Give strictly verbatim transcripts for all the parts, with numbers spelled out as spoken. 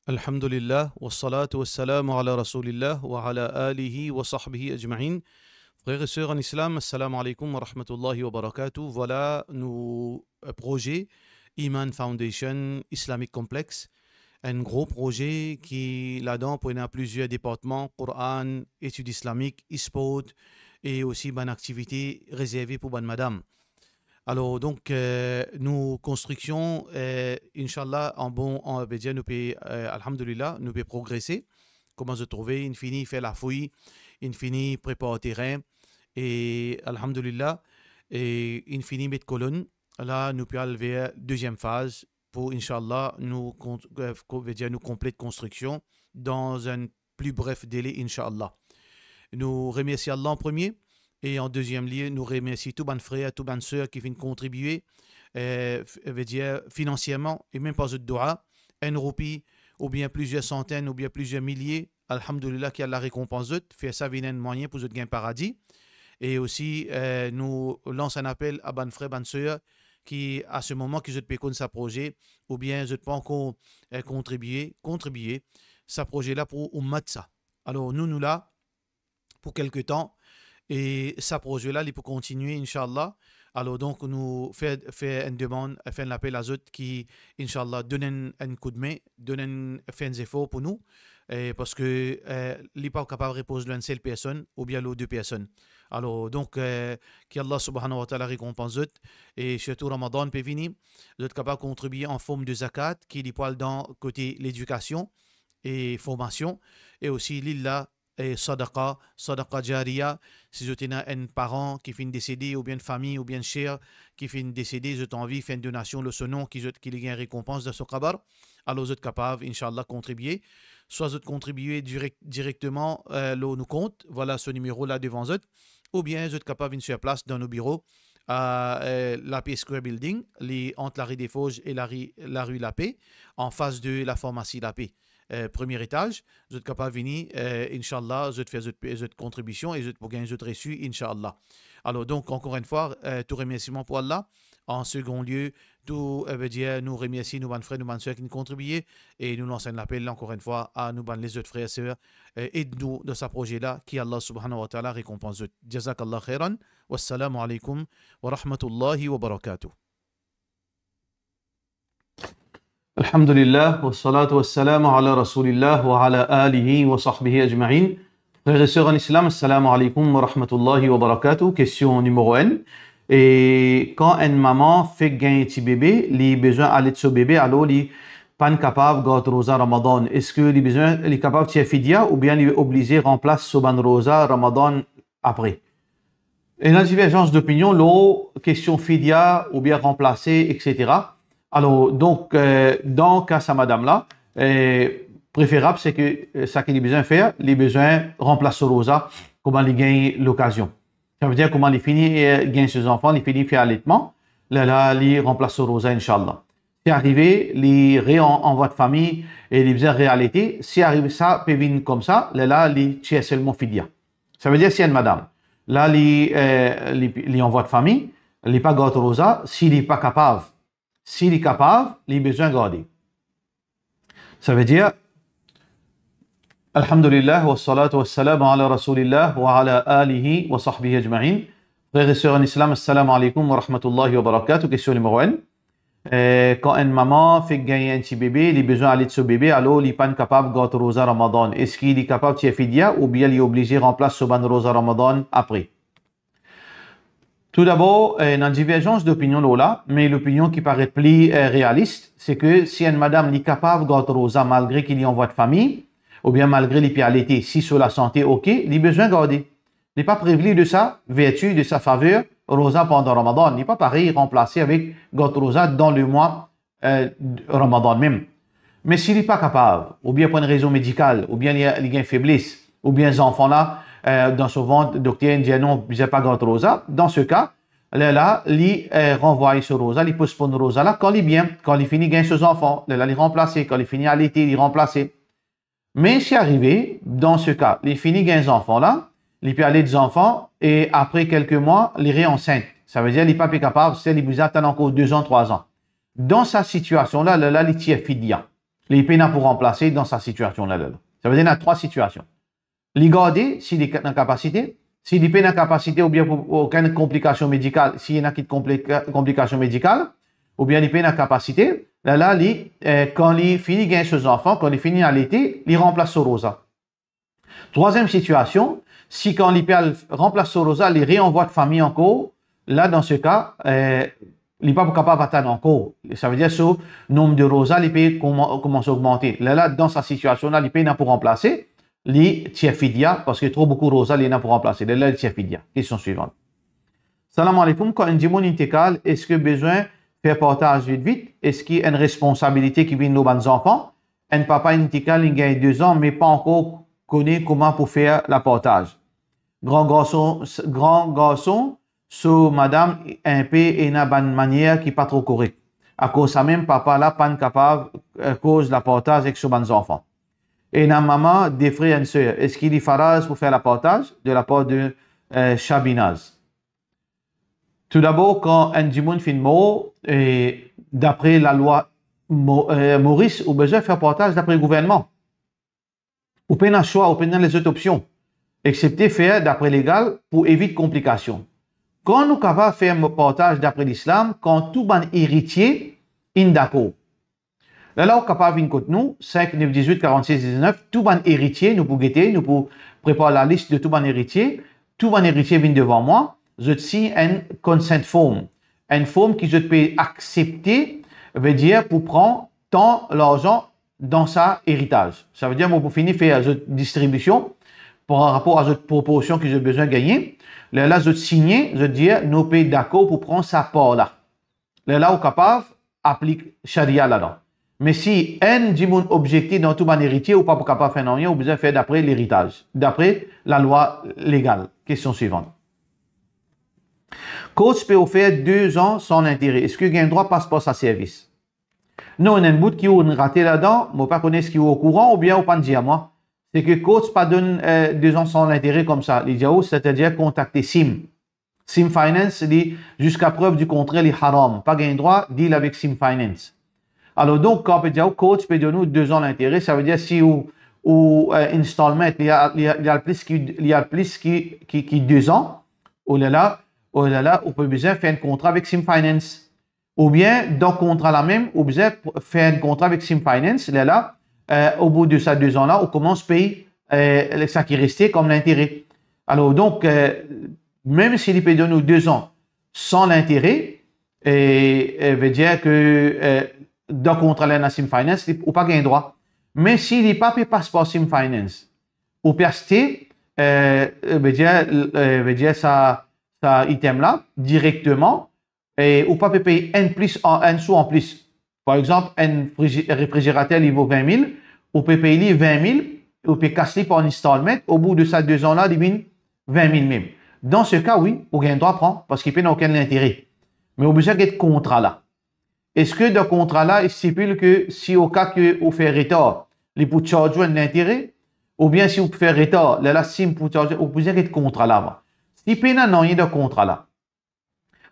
Alhamdulillah, wassalatu wassalamu ala Rasoulillah, wa ala alihi wa sahbihi ajma'in. Frer e ser an Islam, assalamu alaikum wa rahmatullahi wa barakatuh. Vwala nou, eh, proze Iman Foundation Islamic Complex. Enn gro proze ki ladan pou ena plizier departman, Koran, etid islamik, sport, e osi bann aktivite rezerve pou bann madam. Alor, donk, eh, nou konstriksion, eh, inshallah, an bon, an, vedir nou pe, eh, alhamdulillah, nou pe progrese. Kouma zot trouve, inn fini fer lafouy, inn fini prepar terin, e alhamdulillah, e inn fini met kolonn. La, nou pe al ver deziem faz pou, inshallah, nou kont-, eh, ko-, vedir nou konplet konstriksion dan enn pli bref dele, inshallah. Nou remersie Allah an premie, e an deziem lie, nou remersie tou bann frer, tou bann ser ki finn kontribie, eh, f-, vedir finansierman, e mem par zot doua, enn roupi, oubien plizier santenn, oubien plizier milie, alhamdulillah, ki Allah rekonpans zot, fer sa vinn enn mwayin pou zot gagn paradi. E osi, eh, nou lans enn apel a bann frer, bann ser ki, a se moman ki zot pe konn sa proze, oubien zot pa ankor, eh, kontribie, kontribie, sa proze la pou oumat sa. Alor, nou, nou la pou kelke tan, e sa proze la, li pou kontinie, inshallah. Alor, donk, nou fer, fer enn demann, fer enn lapel a zot ki, inshallah, donn enn, enn koudme, donn enn, fer enn zefor pou nou, e parski, eh, li pa kapav repoz lor enn sel personn oubien lor de personn. Alor, donk, eh, ki Allah subhanahu wa ta'ala rekonpans zot, e sirtou Ramadan pe vini, zot kapav kontribie an form de zakat, ki li pou al dan kote ledikasion e formasion, e osi li la, e sadaqa, sadaqa jariya, si zot ena enn paran ki finn desede, oubien enn fami, oubien enn ser ki finn desede, zot anvi fer enn donasion lor so non, ki zot, ki li gagn rekonpans dan so kabar, alor zot kapav, inshallah, kontribie. Swa zot kontribie direk-, direkteman, eh, lor nou kont, vwala so nimero la devan zot, oubien zot kapav vinn sir plas dan nou biro, a, eh, Lapé Square Building, li ant lari Desforges e lari, lari Lapé, anfas de lafarmasi Lapé, eh, premie etaz. Zot kapav vini, eh, inshallah, zot fer zot, zot kontribision e zot pou gagn zot resi, inshallah. Alor, donk, ankor enn fwa, eh, tou remersiman pou Allah. An segon lie, tou, eh, vedir nou remersie nou bann frer, nou bann ser ki kontribie, e nou lans enn lapel, ankor enn fwa, a nou bann lezot frer, ser, eh, ed nou dan sa proze la, ki Allah subhanahu wa ta'ala rekonpans zot. Jazakallah khairan. Wassalamu alaikum wa rahmatullahi wa barakatuh. Alhamdulillah, wassalatu wassalamu ala Rasoulillah wa ala alihi wa sahbihi ajma'in. Frer e ser an Islam, assalamu alaikum wa rahmatullahi wa barakatuh. Kestion nimero enn. E kan enn mama fek gagn ti bebe, li bizin alet so bebe, alor li pa'nn kapav gard roza Ramadan. Eski li bizin, li kapav tir fidya oubien li oblize ranplas so bann roza Ramadan apre? Ena diverzans dopinion lor kestion fidya oubien ranplase, et cetera. Alor, donk, eh, dan ka sa madam la, eh, preferab se ke, eh, sa ki li bizin fer, li bizin ranplas so roza, kouma li gagn lokazion. Savedir kouma li fini, eh, gagn so zanfan, li fini fer aletman, lerla li ranplas so roza, inshallah. Si arive, li re an, an vwa de fami e li bizin realete, si arive sa pe vinn koumsa, lerla li tir selman fidya. Savedir si enn madam, la li, eh, li, li an vwa de fami, li pa gard roza, si li pa kapav, si li kapav, li bizin garde. Savedir, alhamdulillah, wassalatu wassalamu ala Rasoulillah wa ala alihi wa sahbihi ajma'in. Frer e ser an Islam, assalamu alaikum wa rahmatullahi wa barakatuh. Kestion nimero enn. Eh, kan enn mama fek gagn enn ti bebe, li bizin alet so bebe, alor li pa'nn kapav gard roza Ramadan. Eski li kapav tir fidya oubien li oblize ranplas so bann roza Ramadan apre? Toudabor, eh, ena diverzans dopinion lor la, me lopinion ki paret pli, eh, realis, se ke si enn madam li kapav gard roza malgre ki li an vwa de fami, oubien malgre li pe alete, si so lasante ok, li bizin garde. Li pa priv li de sa verti, de sa faver, roza pandan Ramadan. Li pa parey ranplase avek gard roza dan lemwa, eh, Ramadan mem. Me si li pa kapav, oubien pou enn rezon medikal, oubien li, li gagn febles, oubien zanfan la, eh, dan so vant, dokter inn dir non, bizin pa gard roza, dan se ka, lerla, li, eh, ranvway so roza, li posponn roza la, kan li bien, kan li fini gagn so zanfan, lerla li ranplase, kan li fini alete, li ranplase. Me si arive, dan se ka, li fini gagn zanfan la, li pe alet zanfan, e apre kelke mwa, li re ansint. Savedir li pa pe kapav, se li bizin atann ankor de zan, trwa zan. Dan sa sitiasion la, lerla li tir fidya. li pena pou ranplase dan sa sitiasion la, la. Savedir, ena trwa sitiasion. Li garde, si li ena kapasite, si li pena kapasite oubien pou okenn konplikasion medikal, si ena kit konplika-, konplikasion medikal, oubien li pena kapasite, lerla li, eh, kan li fini gagn so zanfan, kan li fini alete, li ranplas so roza. Trwaziem sitiasion, si kan li pe al ranplas so roza, li reanvwa fami ankor, la, dan se ka, eh, li pa pou kapav atann ankor. Savedir, so nonb de roza, li pe kouma-, koumans ogmante. Lerla, dan sa sitiasion la, li pena pou ranplase, li tir fidya, parski tro boukou roza li ena pou ranplase. Lerla, li tir fidya. Kestion swivan. Salam aleykoum, kan enn dimoun intikal, eski bizin fer partaz vit vit? Eski enn responsabilite ki vinn lor bann zanfan? Enn papa intikal, li gagn de zan, me pa ankor kone kouma pou fer lapartaz. Gran garson, gran garson, so madam inpe ena bann manier ki pa tro korek. Akoz samem, papa la pa'nn kapav, eh, koz lapartaz ek so bann zanfan. Ena mama, de frer, enn ser. Eski li faraz pou fer lapartaz? De lapar de, eh, Shabinaz. Toudabor, kan enn dimoun finn mor, e dapre lalwa Mo-, eh, Moris, ou bizin fer partaz dapre gouvernman. Ou pena swa, ou pena lezot opsion, eksepte fer dapre legal pou evit konplikasion. Kan nou kapav fer partaz dapre Lislam? Kan tou bann eritie inn dakor. Lerla ou kapav vinn kot nou, sink nef diz-wit karant-sis diz-nef, tou bann eritie, nou pou gete, nou pou prepar lalis de tou bann eritie, tou bann eritie vinn devan mwa, zot sign enn consent form. Enn form ki zot pe aksepte, vedir pou pran tan larzan dan sa eritaz. Savedir, mo pou fini fer zot distribision par rapor a zot proporsion ki zot bizin gagne. Lerla zot signe, zot dir, nou pe dakor pou pran sa par la. Lerla ou kapav aplik sharia ladan. Me si enn dimoun objekte dan tou bann eritie, ou pa pou kapav fer nanye, ou bizin fer dapre leritaz, dapre lalwa legal. Kestion swivan. Coach pe ofer de zan san lintere. Eski gagn drwa pas par sa servis? Non, ena enn bout ki ou rate ladan, mo pa kone eski ou okouran oubien ou pa'nn dir mwa. Se ke coach pa donn, eh, de zan san lintere koumsa. Li dir ou, setadir kontakte Sim. Sim Finance, li, ziska prev di kontrer, li haram. Pa gagn drwa deal avek Sim Finance. Alor, donk, kan pe dir ou coach pe donn ou de zan lintere, savedir si ou, ou, eh, installment, li a, li a, li a plis ki, li a plis ki, ki, ki de zan, oulala, oulala, ou pe bizin fer enn kontra avek Sim Finance. Oubien, dan kontra la mem, ou bizin p-, fer enn kontra avek Sim Finance, lerla, eh, obout de sa de zan la, ou koumans pey, eh, sa ki reste kom lintere. Alor, donk, eh, mem si li pe donn ou de zan san lintere, e, e, vedir ke, eh, dan kontra la ena Sim Finance, li, ou pa gagn drwa. Me si li pa pe pas par Sim Finance, ou pe aste, eh, vedir, eh, vedir sa, sa item la direkteman, e ou pa pe pey enn plis an, enn sou anplis. Par exanp, enn frizi-, refrizerater, li vo vin mil, ou pe pey li vin mil, ou pe kas li par installment, obout de sa de zan la, li vinn vin mil mem. Dan se ka, wi, ou gagn drwa pran, parski pena okenn lintere. Me ou bizin get kontra la. Eski dan kontra la, li stipil ke si o ka ke ou fer retar, li pou charge ou enn lintere, oubien si ou fer retar, lerla Sim pou charge, ou bizin get kontra la, wi. Si pena nanye dan kontra la,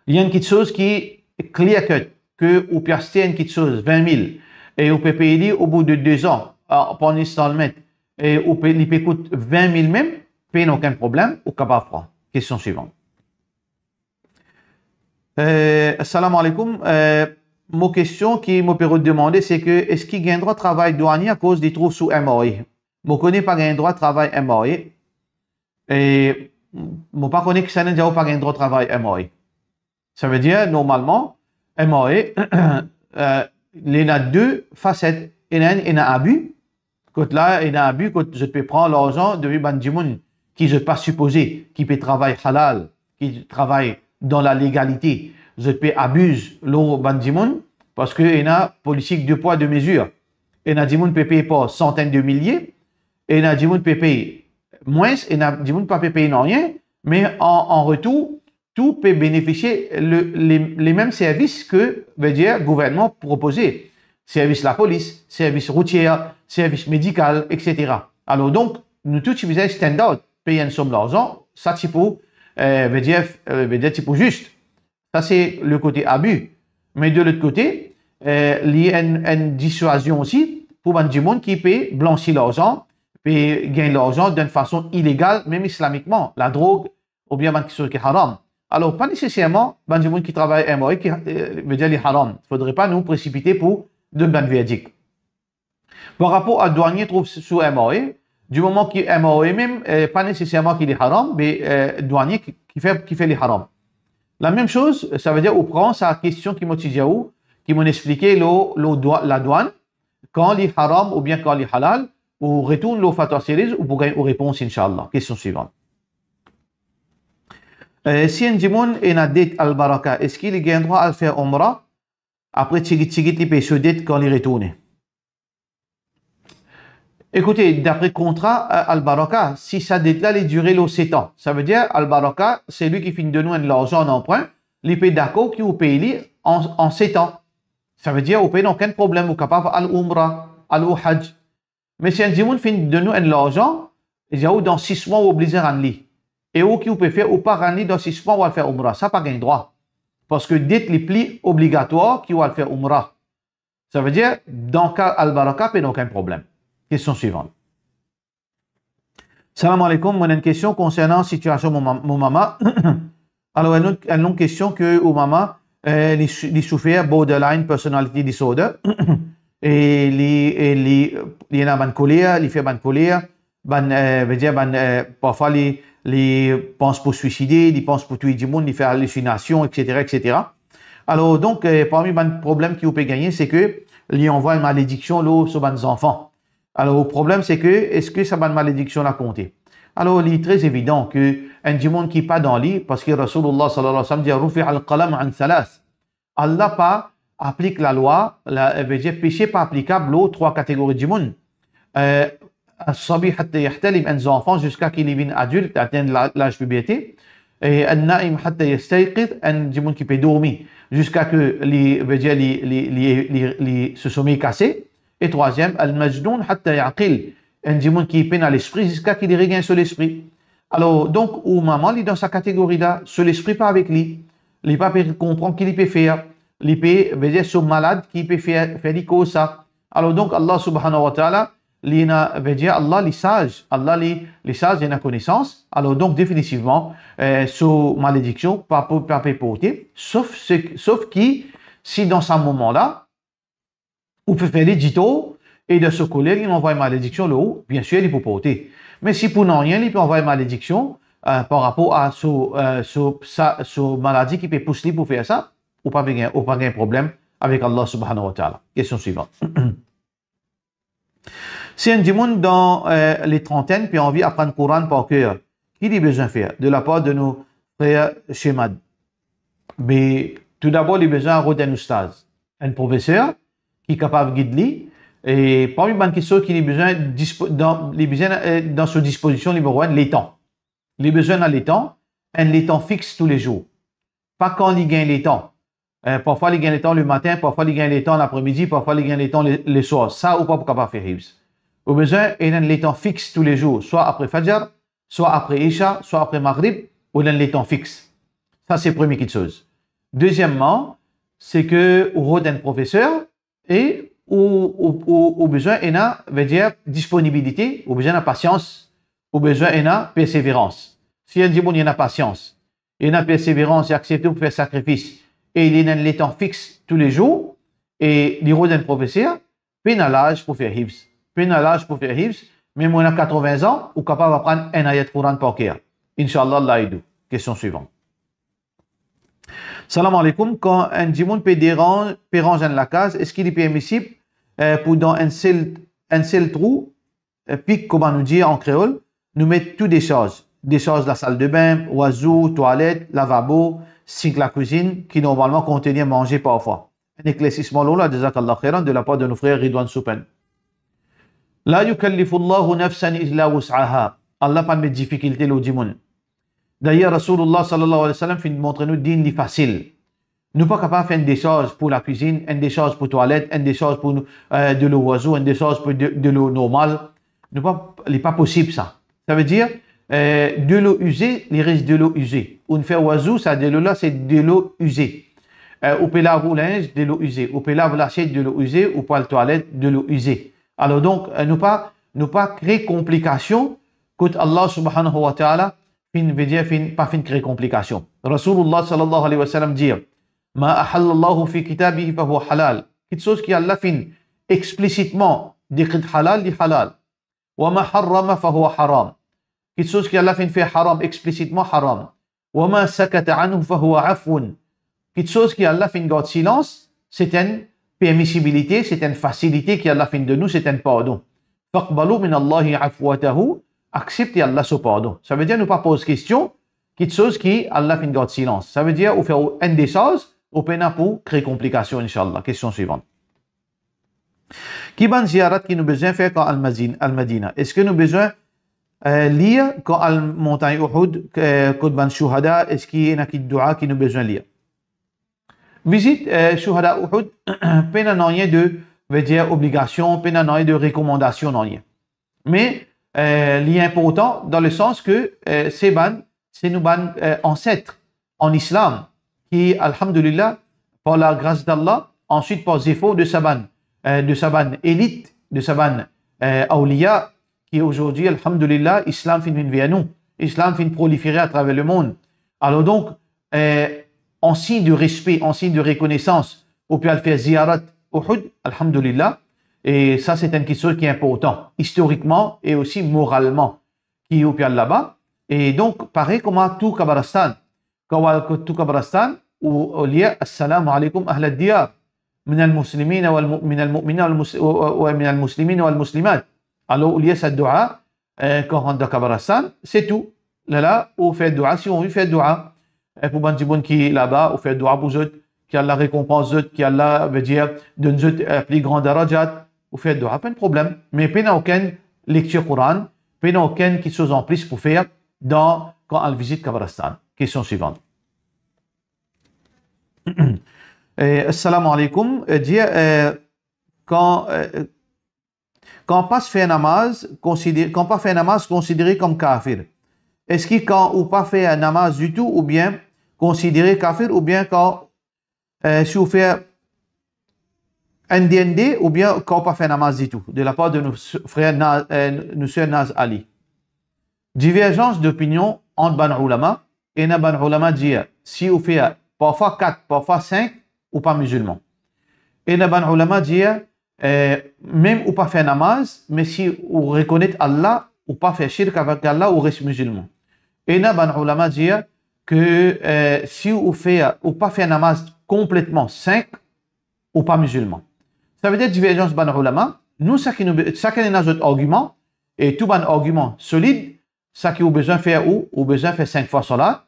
li enn kitsoz ki clear cut, ke ou pe aste enn kitsoz vin mil, e ou pe pey li obout de de zan, a, par installment, e ou pe, li pe kout vin mil mem, pena okenn problem, ou kapav pran. Kestion swivan. Eh, salam aleykoum. Eh, mo kestion ki mo pe rod demande, se ke eski gagn drwa travay dwanye akoz li trouv sou M R A? Mo kone pa gagn drwa travay M R A. E mo pa kone kisannla dir ou pa gagn drwa travay M R A. Savedir, normalman, M R A, eh, li ena de faset. Ena enn, ena abi. Kot la, ena abi, kot zot pe pran larzan depi bann dimoun ki zot pa sipoze, ki pe travay halal, ki travay dan lalegalite. Zot pe abiz lor bann dimoun, parski ena politik de pwa, de mezir. Ena dimoun pe pey par santenn de milie, ena dimoun pe pey mwins, ena dimoun pa pe pey nanye, me an, an retour, tou pe benefisie le, le, lemem servis ke, vedir, gouvernman propoze. Servis lapolis, servis routier, servis medikal, etsetera. Alor donk, nou tou ti bizin stand out, pey enn som larzan, sa ti pou, eh, vedir, eh, vedir ti pou zis. Sa se le kote abi. Me de lot kote, eh, li enn, enn diswazion osi, pou bann dimoun ki pe blansi larzan, pe gagn larzan dan enn fason ilegal, mem islamikman, ladrog, oubien bann kiksoz ki haram. Alor, pa neseserman bann dimoun ki travay M R A ki, eh, vedir li haram. Fodre pa nou presipite pou donn bann verdik. Par rapor a dwanye trouv sou M R A, di moman ki M R A mem, eh, pa neseserman ki li haram, me, eh, dwanye ki, ki fer, ki fer li haram. Lamem soz, savedir ou pran sa kestion ki mo ti dir ou, ki mo'nn explike lor, lor dwa-, ladwann, kan li haram oubien kan li halal, ou retourn lor Fatwa Series, ou pou gagn ou repons, inshallah. Kestion swivan. Eh, si enn dimoun ena det Al Baraka, eski li gagn drwa al fer Umra? Apre tigit tigit li pey so det kan li retourne. Ekoute, dapre kontra, eh, Al Baraka, si sa det la li dire lor set an, savedir Al Baraka, selwi ki finn donn ou enn larzan an anprin, li pe dakor ki ou pey li an, an set an. Savedir ou pena okenn problem, ou kapav al Umra, al o Haj. Me si enn dimoun finn donn ou enn larzan, li dir ou dan sis mwa ou oblize rann li. E ou ki ou pe fer, ou pa rann li dan sis mwa, ou al fer Umra, sa pa gagn drwa. Parski det li pli obligatwar ki ou al fer Umra. Savedir, dan ka Al Baraka, pena okenn problem. Kestion swivan. Salam aleykoum, mo ena enn kestion konsernan sitiasion mo mam-, mo mama. Alor, enn lot, enn lot kestion ki mo mama, eh, li sou-, li soufer borderline personality disorder. E li, e li, li ena bann koler, li fer bann koler, bann, eh, vedir bann, eh, parfwa li, li pans pou swiside, li pans pou touy dimoun, li fer alisinasion, et cetera, et cetera. Alor, donk, eh, parmi bann problem ki ou pe gagne, se ke li anvway malediksion lor so bann zanfan. Alor, problem se ke, eski sa bann malediksion la konte? Alor, li tre evidan ke enn dimoun ki pa dan li, parski Rasoulullah sallallahu alayhi wa sallam dir, "Rufi'al qalam an thalath." Allah pa aplik lalwa, la, vedir pese pa aplikab lor trwa kategori dimoun. Eh, as-sabi hatta yahtalim, enn zanfan ziska ki li vinn adilt, atenn la-, laz piberte. E an-naim hatta yastayqiz, enn dimoun ki pe dormi, ziska ki li, vedir li, li, li, li, li, so somey kase. E trwaziem, al-majnun hatta yaqil, enn dimoun ki pena lespri ziska ki li regagn so lespri. Alor, donk, ou mama, li dan sa kategori la, so lespri pa avek li, li pa pe konpran ki li pe fer, li pe, vedir so malad ki pe fer, fer li koz sa. Alor, donk, Allah subhanahu wa ta'ala, li ena, vedir Allah, li saz, Allah, li, li saz, li ena konesans. Alor, donk, definitivman, eh, so malediksion pa pou, pa pe porte, sof se, sof ki si dan sa moman la, ou pe fer li ditor, e dan so koler, li anvway malediksion lor ou, biensir, li pou porte. Me si pou nanye, li pe anvway malediksion, eh, par rapor a so, eh, so, sa, so maladi ki pe pous li pou fer sa, ou pa pe gagn, ou pa gagn problem avek Allah subhanahu wa ta'ala. Kestion swivan. Si enn dimoun dan, eh, le trantenn pe anvi aprann Koran par ker, ki li bizin fer? De lapar de nou frer Shemad. Me toudabor, li bizin rod enn oustaz, enn profeser ki kapav gid li, e parmi bann kiksoz ki li bizin dispo-, dan, li bizin, eh, dan so dispozision, nimero enn, letan. Li bizin ena letan, enn letan fix toulezour. Pa kan li gagn letan. Eh, parfwa li gagn letan lematin, parfwa li gagn letan lapremidi, parfwa li gagn letan le, leswar. Sa, ou pa pou kapav fer hifz. Ou bizin ena enn letan fix toulezour, swa apre Fajr, swa apre Isha, swa apre Maghrib, ou ena enn letan fix. Sa, se premie kiksoz. Dezieman, se ke ou rod enn profeser, e ou, ou, ou, ou bizin ena, vedir disponibilite, ou bizin ena pasians, ou bizin ena perseverans. Si enn dimoun ena pasians, ena perseverans, li aksepte pou fer sakrifis, e li ena enn letan fix toulezour, e li rod enn profeser, pena laz pou fer hifz. Pena laz pou fer hifz, mem ou ena katrovin an, ou kapav aprann enn ayat Koran par ker. Inshallah, Allah ed ou. Kestion swivan. Salam aleykoum, kan enn dimoun pe deranz, pe ranz enn lakaz, eski li permisib, eh, pou dan enn sel, enn sel trou, eh, pik, kouma nou dir an kreol, nou met tou desarz, desarz lasaldebin, wazou, twalet, lavabo, sink lakwizinn, ki normalman kontenir manze parfwa? Enn eklersisman lor la, jazakallah khairan, de lapar de nou frer Ridwan Soupen. La yukallifullahu nafsan illa wus'aha. Allah pa met difikilte lor dimoun. Dayer, Rasoulullah sallallahu alayhi wa sallam finn montre nou din li fasil. Nou pa kapav fer enn desarz pou lakwizinn, enn desarz pou twalet, enn desarz pou, eh, delo wazou, enn desarz pou de, delo normal. Nou pa, li pa posib sa. Savedir, eh, delo ize, li res delo ize. Ou'nn fer wazou, sa delo la, se delo ize. Eh, ou pe lav ou linz, delo ize. Ou pe lav lasiet, delo ize. Ou pou al twalet, delo ize. Alor donk, eh, nou pa, nou pa kre konplikasion kot Allah subhanahu wa ta'ala finn, vedir finn, pa finn kre konplikasion. Rasoulullah sallallahu alayhi wa sallam dir, "Ma ahallallahu fi kitabihi fahuwa halal." Kiksoz ki Allah finn explicitman dekret halal, li halal. "Wa ma harrama fahuwa haram." Kiksoz ki Allah finn fer haram explicitman, haram. "Wa ma sakata anhu fahuwa afwun." Kiksoz ki Allah finn gard silans, se enn permisibilite, se enn fasilite ki Allah finn donn nou, se enn pardon. "Faqbalu minallahi afwatahu." Aksepte Allah so pardon. Savedir nou pa poz kestion kiksoz ki Allah finn gard silans. Savedir ou fer enn desarz, ou pena pou kre konplikasion, inshallah. Kestion swivan. Ki bann ziyarat ki nou bizin fer kan al Madin-, al Madina? Eski nou bizin, eh, lir kan al montagn Uhud, eh, kot bann shuhada, eski ena ki doua ki nou bizin lir? Vizit, eh, shuhada Uhud, pena nanye de, vedir obligasion, pena nanye de rekomandasion, nanye. Me, eh, li inportan dan le sans ke, eh, se bann, se nou bann, eh, anset an islam, ki, alhamdulillah, par la gras d'Allah, answit par zefor de sa bann, eh, de sa bann elit, de sa bann, eh, awliya, ki azordi, alhamdulillah, islam finn vinn ver nou, islam finn prolifere atraver lemond. Alor donk, eh, an sign de respe, an sign de rekonesans, ou pe al fer ziyarat Uhud, alhamdulillah, e sa se enn kiksoz ki inportan, istorikman e osi moralman, ki ou pe al laba. E donk, parey kouma Tour Kabaristan, kan ou al kot Tour Kabaristan, ou, ou lir, "Assalamu alaykum ahlad diyar, minal muslimina wal mu-, minal mu'minina wal mus-, wa, wa, wa minal muslimina wal muslimat." Alor, ou lir sa doua, eh, kan rant dan Kabaristan, se tou. Lerla, ou fer doua, si ou anvi fer doua, eh, pou bann dimoun ki laba, ou fer doua pou zot, ki Allah rekonpans zot, ki Allah, vedir, donn zot, eh, pli gran darajat, ou fer doua, pa enn problem. Me pena okenn lektir Koran, pena okenn kiksoz anplis pou fer dan kan al vizit Kabaristan. Kestion swivan. Eh, assalamu alaykum. Eh, dir, eh, kan, eh, kan pa fer namaz, konsider-, kan pa fer namaz konsidere kom kafir. Eski kan ou pa fer namaz ditou, oubien konsidere kafir, oubien kan, eh, si ou fer enn de enn de, oubien kan ou pa fer namaz ditou? De lapar de nou s-, frer Na-, eh, nou ser Naz Ali. Diverzans dopinion ant bann oulama, ena bann oulama dir, si ou fer parfwa kat, parfwa sink, ou pa mizilman. Ena bann oulama dir, eh, mem ou pa fer namaz, me si ou rekonet Allah, ou pa fer shirk avek Allah, ou res mizilman. Ena bann oulama dir ke, eh, si ou fer, ou pa fer namaz konpletman sink, ou pa mizilman. Savedir diverzans bann oulama, nou, sakenn ena zot argiman, e tou bann argiman solid, sa ki ou bizin fer ou, ou bizin fer sink fwa salat,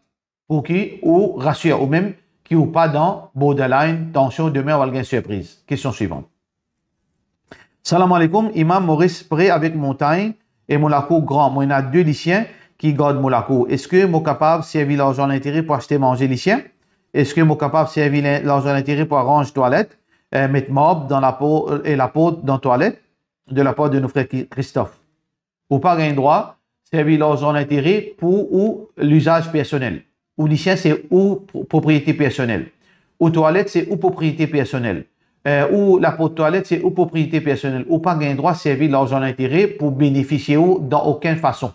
pou ki ou rasir oumem ki ou pa dan borderline, tansion, demin ou al gagn sirpriz. Kestion swivan. Salam aleykoum, Imam, mo res pre avek montagn e mo lakour gran. Mo ena de lisien ki gard mo lakour. Eski mo kapav servi larzan lintere pou aste manze lisien? Eski mo kapav servi lin-, larzan lintere pou aranz twalet, eh, met marb dan lapo-, e laport dan twalet, de lapar de nou frer Ki-, Christophe? Ou pa gagn drwa servi larzan lintere pou ou lizaz personel. Ou lisien se ou pro-, propriete personel. Ou twalet se ou propriete personel. Eh, ou laport twalet se ou propriete personel. Ou pa gagn drwa servi larzan lintere pou benefisie ou dan okenn fason.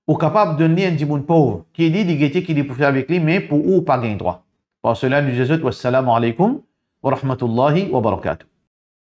Ou kapav donn li enn dimoun pov, ki li, li gete ki li pou fer avek li, me pou ou, ou pa gagn drwa. Par sela, nou dir zot, wassalamu aleykoum wa rahmatullahi wa barakatuh.